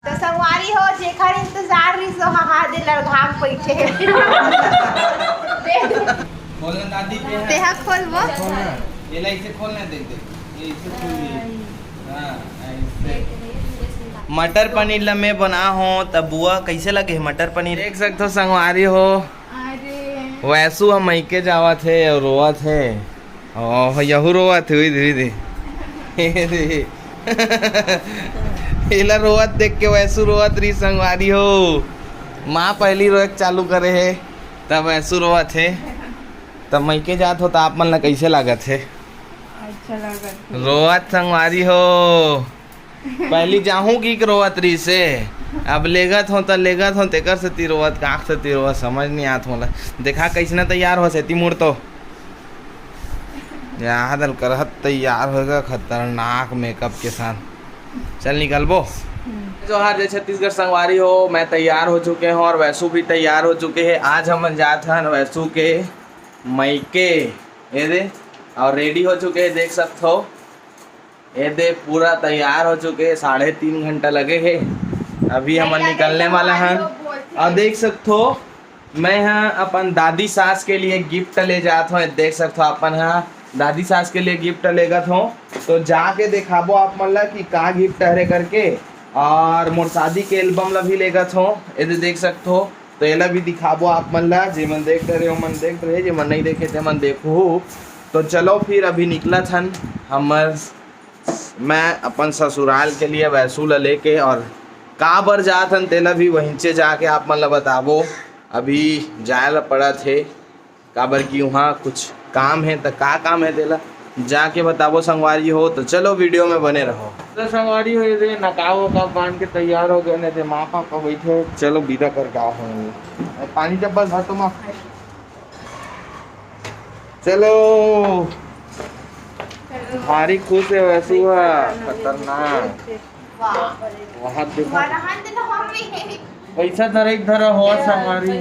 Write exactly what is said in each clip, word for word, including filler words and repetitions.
तो संगवारी हो, जेखर इंतजार रहिस, ओ हा दे लड़घाम पइठे हे। खोलना दादी, तेहा खोलबो। एला ऐसे खोलना, देख, देख, ये ऐसे खोल दिए। हाँ, ऐसे। मटर पनीर ला मैं बना हो, तब बुआ कैसे लगे हे मटर पनीर? देख सकथो संगवारी हो, अरे। वैसू ह मइके जावत हे अउ रोवत हे। ओह, यहू रोवत हे, उई दे, उई दे। एला रोवत देख के वैसू रोवत रही संगवारी हो। माँ पहली रोए के चालू करे हे, तब वैसू रोवत हे। तब मइके जात हो, त आप मन ला कैसे लागत हे? अच्छा लागत हे। रोवत संगवारी हो। पहली जाहूं की रोवत रहिस हे, अब लेगत हो त लेगत हो, तेकर सेती रोवत, काख सेती रोवत, समझ नहीं आत मोला। देखा कैसना तैयार हो सेती मुड़ तो। याद अल करहत तैयार होएगा खतरनाक मेकअप के साथ। चल निकलबो। जोहार जय छत्तीसगढ़ संगवारी हो, मैं तैयार हो चुके हूँ और वैसू भी तैयार हो चुके हैं। आज हमन जात हन वैसू के मइके, ये दे, और रेडी हो चुके हैं, देख सकत हो। ये दे, पूरा तैयार हो चुके हैं, साढ़े तीन घंटा लगे हे। अभी हमन निकलने वाला हन। और देख सकत हो, मैं ह अपन दादी सास के लिए गिफ्ट ले जात हूँ। देख सकत हो, अपन ह दादी सास के लिए गिफ्ट लेगत हूँ, तो जाके दिखाबो आप मन ला कि का गिफ्ट हरे करके। और मोर शादी के एल्बम ला भी लेगत हूँ, ये दे देख सकत हो, तो एला भी दिखाबो आप मन ला। जेमन देख डरे, ओमन देख डरे, जेमन नहीं देखे, तेमन देखहू। तो चलो फिर अभी निकलत हन हमर, मैं अपन ससुराल के लिए वैसू ला लेके, और काबर जात हन तेला भी वहींचे जाके आप मन ला बताबो। अभी जाए ला पड़त हे, काबर कि उहाँ कुछ काम हे, त का काम हे तेला जाके बताबो संगवारी हो। तो चलो वीडियो में बने रहो। तो संगवारी हो, ये दे नकाब वकाब बांध के तैयार हो गए, नहीं ते माँ पापा बैठे। चलो विदा करके आओ हम। पानी डब्बा धर तो माँ। चलो। भारी खुश हे वैसू ह, खतरनाक। वाह। वहाँ देखो। पैसा धरे एक धरा हो संगवारी।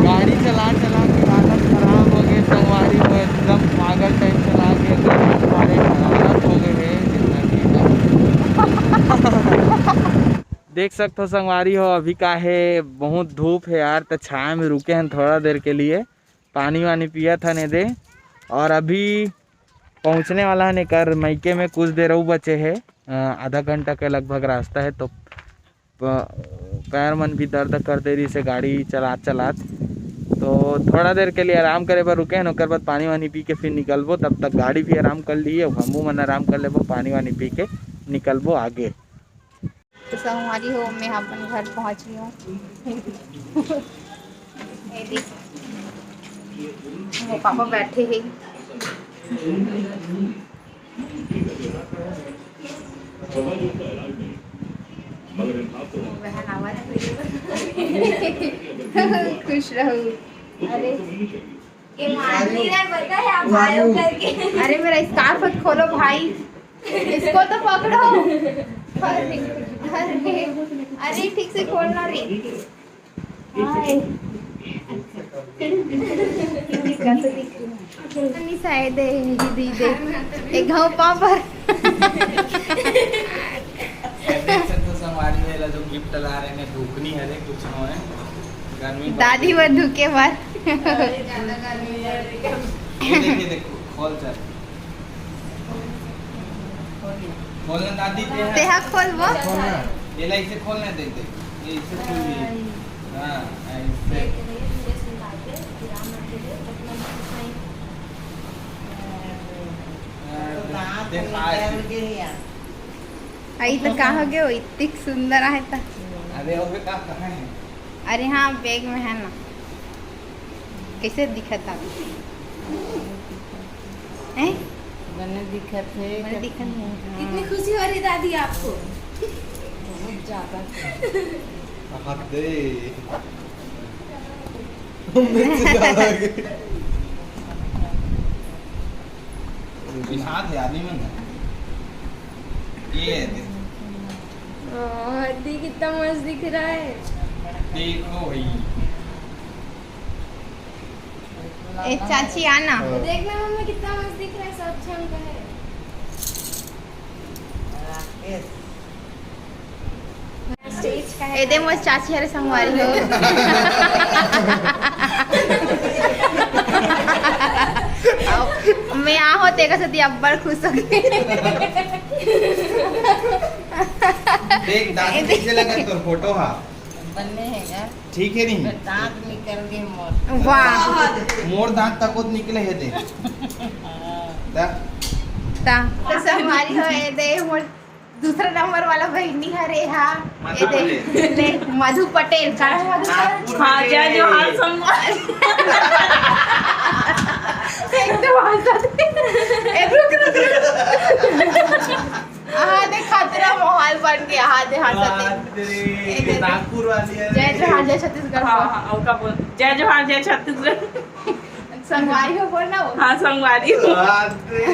गाड़ी चला चला के हालत खराब हो गए संगवारी हो, एकदम पागल टाइप चला के एकदम सारे हालत हो गए हे, जितना कि देख सकत हो संगवारी हो, अभी का हे, बहुत धूप हे यार, त छाया में रुके हन थोड़ा देर के लिए, पानी वानी पियत हन एदे। और अभी पहुँचने वाला हन एकर मइके में, कुछ देर अउ बचे हे, अ, आधा घंटा के लगभग रास्ता हे, तो प-, पैर मन भी दर्द कर दे रहिस हे गाड़ी चलात चलात। तो थोड़ा देर के लिए आराम करे बर रुके हन, ओकर बाद पानी वानी पी के फिर निकलबो। तब तक गाड़ी भी आराम कर लिही, अउ हमू मन आराम कर लेबो, पानी वानी पी के निकलबो आगे। तो संगवारी हो, मैं अपन घर पहुंच गई हूँ। ये देख, वो पापा बैठे हैं। बहन आवाज खुश रहो। अरे, ये मानती नहीं, पता है आप आयो करके। अरे, मेरा स्कार्फ खोलो भाई, इसको तो पकड़ो। अरे, अरे, अरे, ठीक से खोलना रे। हाय। कैसे दिख रही है? नहीं, शायद है, दीदी दे। एक घाव पापड़। संगवारी वाला जो गिफ्ट ला रहे हैं, ढुकनी है रे, कुछ हो है। गर्मी दादी बर ढुके बर। ये देखिए, देखो, खोल चल। खोलना दादी, तेहा खोलबो। खोलना। ये ला इसे खोलना दे दे। ये इसे खोल दिए। हाँ, ऐसे। आई तो का हो गयो, इतनी सुंदर आहे त। अरे, और का कहाँ है? अरे हाँ, बैग में है ना। कैसे दिखत हे? हैं? बने दिखत हे। बने दिखत हे। हाँ। कितनी खुशी हो रही दादी आपको? बहुत ज्यादा। हद दे। उम्मीद से ज्यादा हो गई। बिहार है आदमी मन। ये है। ओह, दी कितना मस्त दिख रहा है। देखो भाई। ए चाची आना। देखना मम्मी कितना मस्त दिख रहा है, सब अच्छा हमको है। ए दे मोर चाची हरे संगवारी हो। मैं आ हो तेकर सेती अब्बड़ खुश हो गई। देख दादी कैसे लगा तोर फोटो हा। बन्ने हे गा। ठीक है नहीं? दांत निकल गए मोर। वाह। मोर दांत तको निकले हे दे। ता। ता। तो संगवारी हो ए दे मोर दूसरा नंबर वाला बहिनी हरे हा। ए दे, ले, मधु पटेल। का है मधु पटेल? हाँ, जय जोहार संगवारी। एकदम हंसत। ए, रुक, रुक, रुक। हाँ, देख, खतरा माहौल बन गया। हाँ, दे, हाँ, सत्य। बाप रे, ए, दे, दे। नागपुर वाली है। जय जोहार, जय छत्तीसगढ़। हाँ, हाँ, ओका बोल। जय जोहार, जय छत्तीसगढ़। संगवारी हो बोल ना वो। हाँ, संगवारी हो। बाप रे।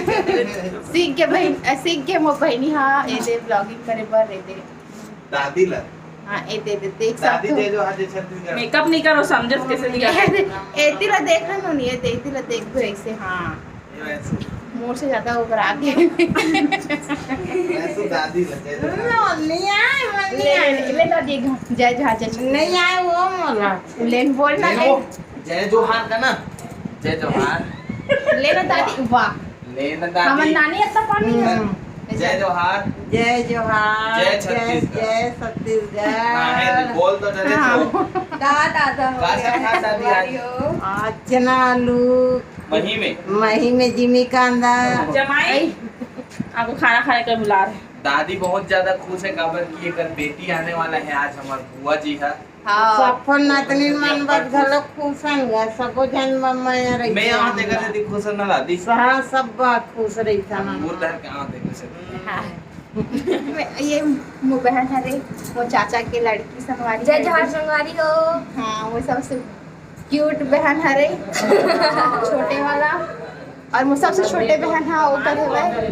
सीख के बहन, अ, सीख के मो बहनी, हाँ, ए दे vlogging करे बर रे दे। दादी ला। हाँ, ए दे, दे, देख दादी सकते हो। जय जोहार, जय छत्तीसगढ़। Makeup नहीं करो, समझत कैसे दिखा। ए दे, ए तेला देख ना, नहीं, ए दे, ए तेला देख दो ऐसे, हाँ। मोर से ज्यादा ओकर आगे। ऐसे दादी लग जाए तो। नो, नहीं आए, वो नहीं ले, आए। ले, ले दादी, जय जोहार, जय छत्तीसगढ़। नहीं आए वो मोला। लेन बोल ना, ले ले। वो, जय जोहार का ना, जय जोहार। ले ना दादी, वाह। ले ना दादी। हमर नानी इतना पानी है। हम्म। जय जोहार। जय जोहार, जय जय, छत्तीसगढ़। जय छत्तीसगढ़। हाँ, है, बोल तो डरे हाँ। तो। का दादा हो का गया सब खा है दादी आज? आज चना आलू, मही में। मही में जिमी कांदा। जमाई, आपको खाना खाने का बुला रहे। दादी बहुत ज्यादा खुश है, काबर कि एकर बेटी आने वाला है आज, हमार बुआ जी है। हाँ। सफल नतनी मन बर घलो खुश हन गा, सबो जन मन मया रही। मैं यहाँ देखा से खुश ना दादी। हाँ, सब बात खुश रही था ना। मुंह धर के यहाँ देखा से। हाँ। ये मो बहन हरे, वो चाचा के लड़की संगवारी जय हरे। जोहार संगवारी हो। हाँ, वो सबसे क्यूट बहन हरे, छोटे वाला। और वो सबसे छोटे बहन हा ओकर हवे।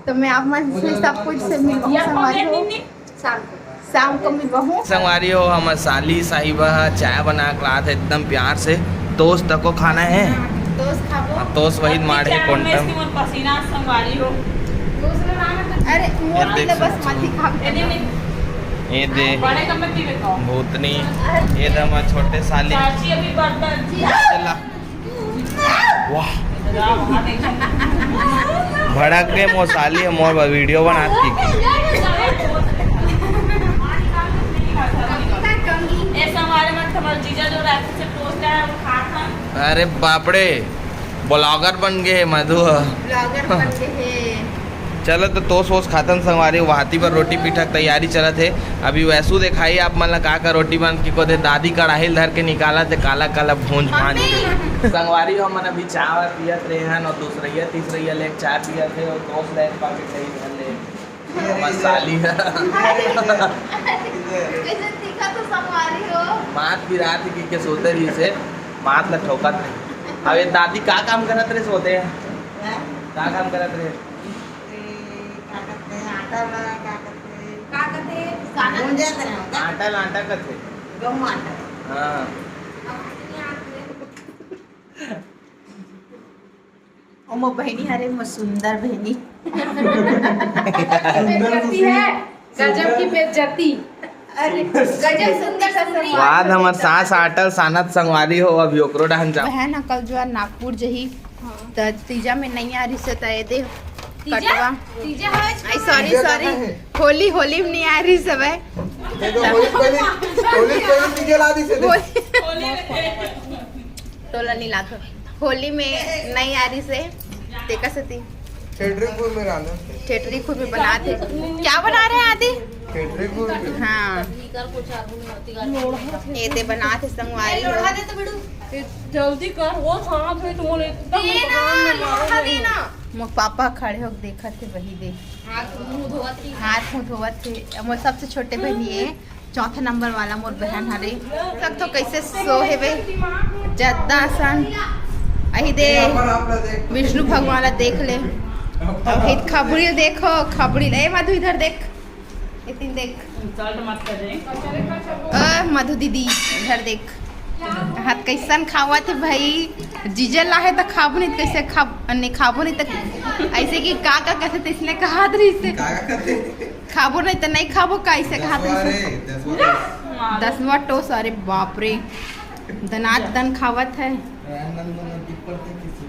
तो मैं आप मन से सब कुछ से मिलबहूँ संगवारी हो। शाम को। शाम को मिलबहूँ। संगवारी हो, हमर साली साहिबा ह चाय बना के लात हे एकदम प्यार से। टोस्ट तको खाना है। टोस्ट खाबो। हाँ, टोस्ट वही मार है, कौन टाइम। पसीना संगवारी हो। अरे, मोर ये देख ले बस सकते मत हो। दिखा। ये दे। बड़े कम में पीवे को। भूतनी। ये दे हमर छोटे साली। चाची अभी बर्तन। चला। वाह। भड़क के मोर साली है, मोर वीडियो बनात की। ऐसा हमारे मन हमारे जीजा जो रात से टोस्ट है, वो खा खा। अरे बाप रे, ब्लॉगर बन गए हे मधु ह। ब्लॉगर बन गए हे। चलो तो टोस्ट वोस्ट खातन संगवारी, वहाती बर रोटी पीठा के तैयारी चलत हे। अभी वैसू देखाई आप मन ला का का रोटी बन की को दे, दादी कढ़ाई ल धर के निकालत हे काला काला भूंज भांज के। संगवारी हो मन अभी चाय वाय पियत रहे हन और दूसरैया तीसरैया ले चाय पियत हे और टोस्ट ले पाके खई धर ले। मसाली। कैसे तीखा तो संगवारी हो। मात पिरात की के सोते रही से, मात ला ठोकत रही। अब ये दादी का काम करत रहे सोते हैं? हैं? का काम करत रहे? ए, का करते हैं? आटा ला, का करते हैं? का करते हैं? साना? भूंजत रहे होंगे। आटा ला आटा करते। गहूं आटा। हाँ। अब ओ मोर बहिनी हरे, मोर सुंदर बहिनी। बेइज्जती है, गजब की बेइज्जती। अरे, गजब सुंदर सा संवाद। बाद हमर सास आटल सानत संगवारी हो, अभी ओकरो डहन जाओ। बहन अकल जुआर नागपुर जही, हाँ। त तीजा में नहीं आ रही से, त ए दे तीजा? कटवा। तीजा है? आई, सॉरी, तीजा सॉरी। कहाँ है? होली, होली में नहीं आ रही सब है। देखो, होली पहले, होली पहले तीजा ला दी से दे। होली। तोला नहीं लात हो। होली में नहीं आ रही से, तेका सेती। छेटरीपुर में रहना। छेटरीपुर में बनात हे। क्या बना रहे हैं आदि? छेटरीपुर में। हाँ। ये ते बनात हे संगवारी हो। ये जल्दी कर, वो साथ में तुम लोग एकदम दे ना, दुकान में मारो लोढ़ा नहीं। दे ना। मोर पापा खड़े होके देखत हे, वही दे। हाथ मुंह धोवत हे। हाथ मुंह धोवत हे। मोर सबसे छोटे बहिनी हे। चौथा नंबर वाला मोर बहन हरे। सब तो कैसे सो हेबे जद्दा सन। अही दे विष्णु भगवान ला देख ले। अभी खबड़ी देखो, खबड़ी ले। ए मधु इधर देख, इतनी देख। Insult मत कर रे। अ, मधु दीदी इधर देख। हाथ कैसन खावत हे भाई, जीजा ला हे त खाबो नहीं त कैसे खाब, नहीं खाबो नहीं त ऐसे कि का का कहते तैसने कहात रहिस हे। का का कहते? खाबो नहीं त नहीं खाबो, का ऐसे कहात दसवां रहिस हे। रे, दसवां टोस। दसवां टोस, अरे बाप रे, दनात दन खावत हे। राजनांदगांव नजदीक पड़ते किसी।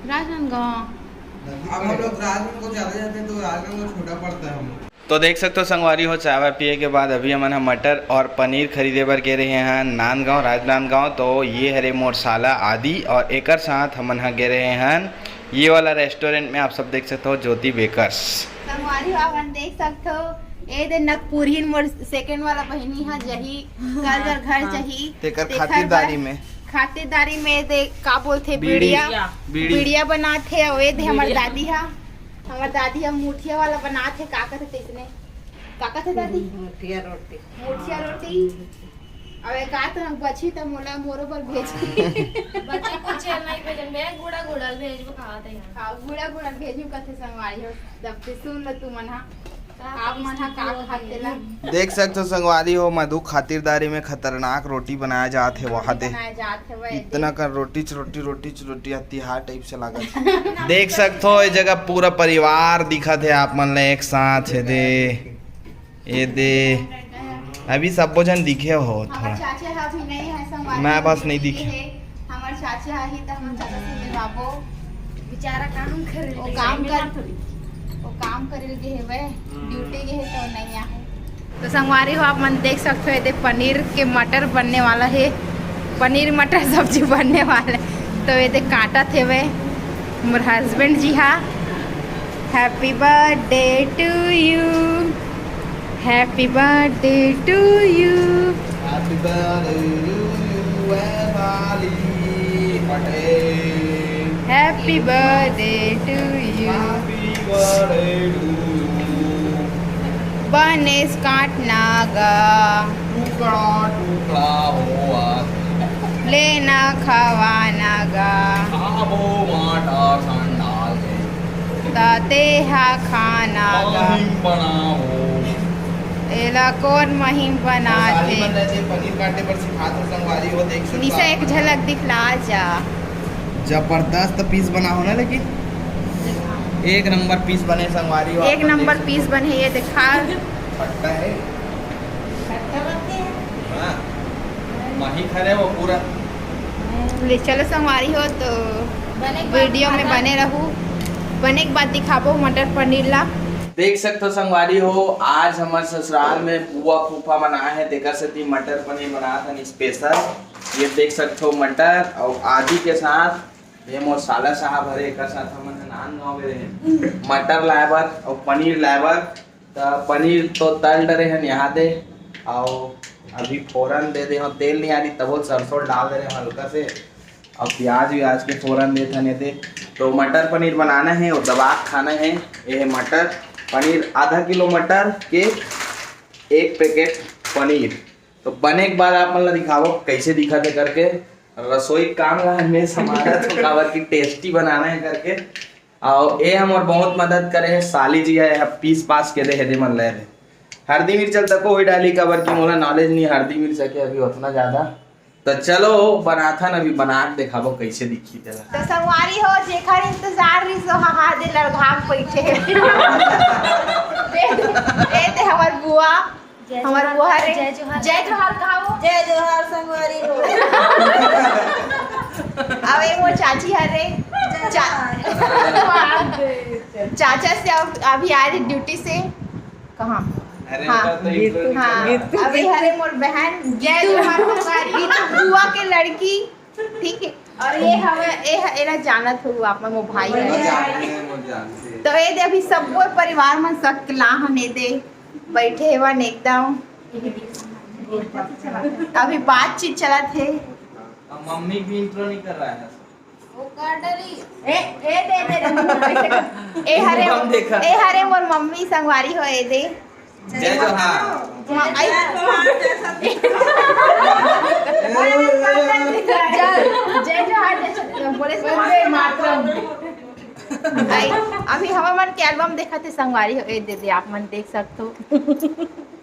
राजनांदगांव। अब हम लोग राजनांदगांव ज्यादा जाते हैं तो राजनांदगांव छोटा पड़ता है हम लोग। तो देख सकते हो संगवारी हो, चाय वाय पिए के बाद अभी हमन ह मटर और पनीर खरीदे बर गे रहे हैं नांदगांव, राजनांदगांव। तो ये हरे मोर साला आदि और एकर साथ हमन ह गे रहे हैं ये वाला रेस्टोरेंट में, आप सब देख सकते हो, ज्योति बेकर्स। संगवारी हो, अपन देख सकते हो, ए दे नकपुरहिन मोर सेकंड वाला बहिनी ह जही, कल जर घर हाँ। जही, तेकर तेकर खातिरदारी बर में। खातिरदारी में दे का बोलथे, बीड़ी। बीड़िया, बीड़ी। बीड़िया बनाथे, अउ ए दे हमर बीड़िया। दादी ह, हमर दादी ह मुठिया वाला बनाथे, का कथे तइसने, का कथे दादी? मुठिया रोटी। मुठिया रोटी। अब एक आध हम बची त मोला मोरो बर भेज। बची कुछ नहीं भेजन बे, गुड़ा गुड़ल भेजबो, खावत है यहाँ। हाँ, गुड़ा गुड़ल भेजू कथे संगवारी हो, जब से सुन लो तू मन हा। आप मन हा का खाते ला? देख सकते हो संगवारी हो, मधु खातिरदारी में खतरनाक रोटी बनाया जात हे वहाँ दे। बनाया जात हे वह दे। इतना कर रोटी च रोटी, रोटी च रोटी, तिहार टाइप से लागत हे। देख सकते हो, ये जगह पूरा परिवार दिखत हे आप मन ला एक साथ, ये दे, ये दे। अभी सबो झन दिखे हो हमर थोड़ा। चाचा हा अभी नहीं है, संगवारी मैं बस नहीं दिखे। हे। हमर चाचा हा ही त हमर चाचा से मिलवाबो। बेचारा काम करे वो ले काम गए कर, थोड़ी। वो काम करे ले गए हे, वह ड्यूटी गए हे तो नहीं आए। तो संगवारी हो, आप मन देख सकते हो, ये दे पनीर के मटर बनने वाला है, पनीर मटर सब्जी बनने वाला है। तो ये दे काटत हे वह मोर हस्बैंड जी हा। Happy birthday to you, happy birthday to you। Happy birthday to you, Vaishali Patel. Happy birthday to you। Happy birthday to you। बनेस काटना गा। टुकड़ा टुकड़ा होवत। लेना खवाना गा। खाबो माटा संडाल दे। त तेहा खाना गा। महीन बनाओ। एला कोन महीन बनाथे? साली मन ला जे पनीर काटे बर सिखात हो संगवारी हो, देख सकत हो निशा, आप एक मन। झलक दिखला जा। जबरदस्त पीस बना हो ना, लेकिन एक नंबर पीस बने संगवारी हो, एक आप मन नंबर देख पीस सकत हो। बने, ये देखा। खट्टा है। हाँ, माही खा रहे वो पूरा। ले चलो संगवारी हो तो बने के बाद वीडियो में खाना। बने रहू, बने के बाद दिखाबो मटर पनीर ला। देख सकते हो संगवारी हो, आज हमर ससुराल में बुआ फूफा मन आए हैं, तेकर सेती मटर पनीर बनात हन स्पेशल। ये देख सकते हो मटर और आदि के साथ ये मोर साला साहब हरे, एकर साथ हमन ह नांदगांव गे रहे मटर लाए बर अउ पनीर लाए बर। त पनीर तो तल डरे हन यहाँ दे, अउ अभी फोरन दे दे हन, तेल नहीं आ रही तबो सरसों डाल दे रहे हन हल्का से, अउ प्याज व्याज के फोरन देत हन ये दे। तो मटर पनीर बनाना है और दबा के खाना है। ये है मटर पनीर, आधा किलो मटर के एक पैकेट पनीर। तो बने के बाद आप मन ला दिखावो कैसे दिखत हे करके। रसोई काम ला हमें संभाला तो काबर की टेस्टी बनाना है करके। अउ ए हमर बहुत मदद करे हे, साली जी आए हे, पीस पास के दे हे दे मन ले दे। हरदी मिर्चा तको ही डाली काबर की मोला नॉलेज नहीं हरदी मिर्चा के अभी उतना ज्यादा। तो चलो बनाथन, अभी बना के दिखाबो कैसे दिखी तेला। तो संगवारी हो, जेकर इंतजार रहिस, वो हा दे लड़घा के बैठे हे। दे, ए दे हमर बुआ, जय हमर जोहार, बुआ रे। जय जोहार। जय जोहार कहाओ। जय जोहार संगवारी हो। अब ए मोर चाची हरे। जय चा-, जोहार। चाचा से अब, अभी आ रही ड्यूटी से। कहाँ? अरे हाँ। ओकर तो गीतू, intro नहीं हाँ। कर रहा। गीतू, अभी गीतू। हरे मोर बहन, जय जोहार संगवारी, बुआ के लड़की, ठीक है। और ये हवे, ए ह-, एला जानत हो आप मन, मोर भाई वो है। जानते हैं, वो जानते हैं। तो ए दे अभी सब परिवार मन सकला हन ए दे, बैठे हवन एकदम। अभी बातचीत चलत हे। अब मम्मी भी इंट्रो नहीं कर रहा है। वो कर डरी। ए, ए दे, दे, दे, मुंह ऐसे कर। ए हरे, हम देखा। ए हरे मोर मम्मी संगवारी हो ए दे। जय जोहार। हाँ, आई। जय जोहार, जय छत्तीसगढ़। बोले वंदे मातरम। आई, अभी हमर मन के एल्बम देखत हे संगवारी हो, ए दे दे, आप मन देख सकत हो।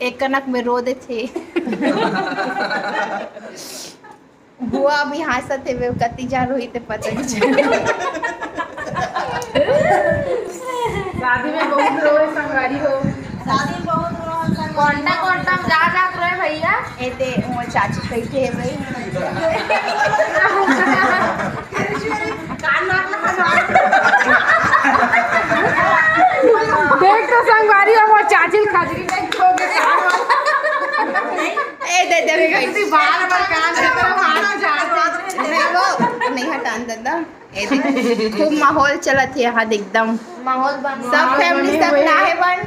एक कनक में रो देथे। बुआ अभी हाँसत हे, वे कति जा रोही ते पता नहीं चले। शादी में बहुत रोए संगवारी हो। शादी में बहुत रोए संगवारी हो। कोंटा कोंटा में जा जा रोए भैया। ए ते मोर चाची बैठे हे भाई। कान नाक लगा। देख तो संगवारी हो, मोर चाची ल खजरी देख हो गए। ए दे दे भाई। बार बार कान से तो खाना जा रहा है। नहीं वो नहीं हटान दादा। ए दे, खूब माहौल चलत हे यहाँ दे एकदम। माहौल बन सब फैमिली सब ना हे बन।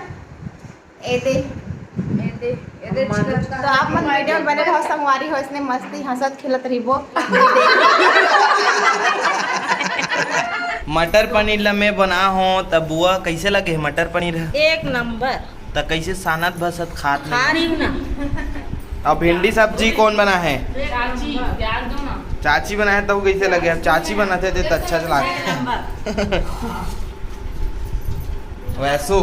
ए दे, ए दे, ए दे। तो आप मन वीडियो में बने रहो संगवारी हो, इसने मस्ती हंसत खेलत रहिबो। मटर पनीर ला मैं बना हो त बुआ कैसे लगे हे मटर पनीर ह? एक नंबर। त कैसे सानत भसत खात खा नहीं? रही हूँ ना। अब भिंडी सब्जी कौन बना है? चाची, प्याज दो ना। चाची बनाए तो कैसे लगे? अब चाची बनाते थे तो अच्छा से लागते। वैसो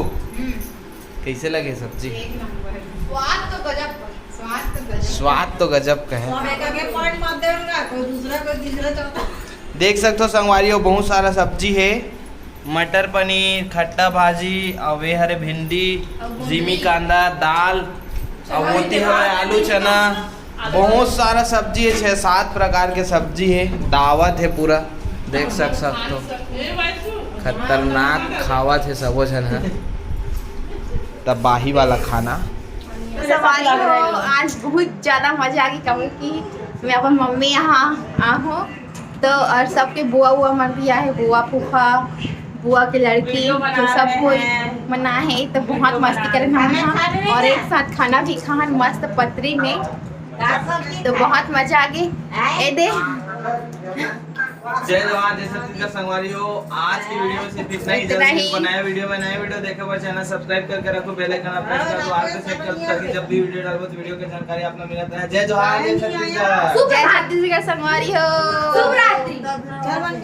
कैसे लगे सब्जी? स्वाद तो गजब का, स्वाद तो गजब। स्वाद तो गजब का है। स्वाद का के point मत दे उनका, कोई दूसरा, कोई तीसरा, चौथा। देख सकते हो संगवारी हो, बहुत सारा सब्जी है। मटर पनीर, खट्टा भाजी, अउ ए हरे भिंडी, अउ गोभी। जिमी कांदा, दाल, अउ ओती हरे आलू चना। बहुत सारा सब्जी है, छह सात प्रकार के सब्जी है। दावत है पूरा, देख सक सकते हो। खतरनाक खावत है सबो झन ह। तबाही वाला खाना। संगवारी हो, आज बहुत ज्यादा मजा आ गई, काबर कि मैं अपन मम्मी यहाँ आ हूँ, तो और सबके बुआ उआ मन भी आए, बुआ फूफा, बुआ के लड़की, तो सब कोई मना है, तो बहुत मस्ती करे हम यहाँ, और एक साथ खाना भी खान मस्त पतरी में, तो बहुत मजा आ गई। ए दे। जय जोहार, जय छत्तीसगढ़ संगवारी हो। आज की वीडियो में सिर्फ इतना ही। इतना जल्द ही। मिलबो नया वीडियो में। नया वीडियो देखे बर चैनल सब्सक्राइब करके रखो, बेल आइकन प्रेस कर दो। आगे से कल तक जब भी वीडियो डालबो तो वीडियो की जानकारी आप लोग मिलता है। जय जोहार, जय छत्तीसगढ़। जय छत्तीसगढ़ संगवारी हो। शुभ रात्रि।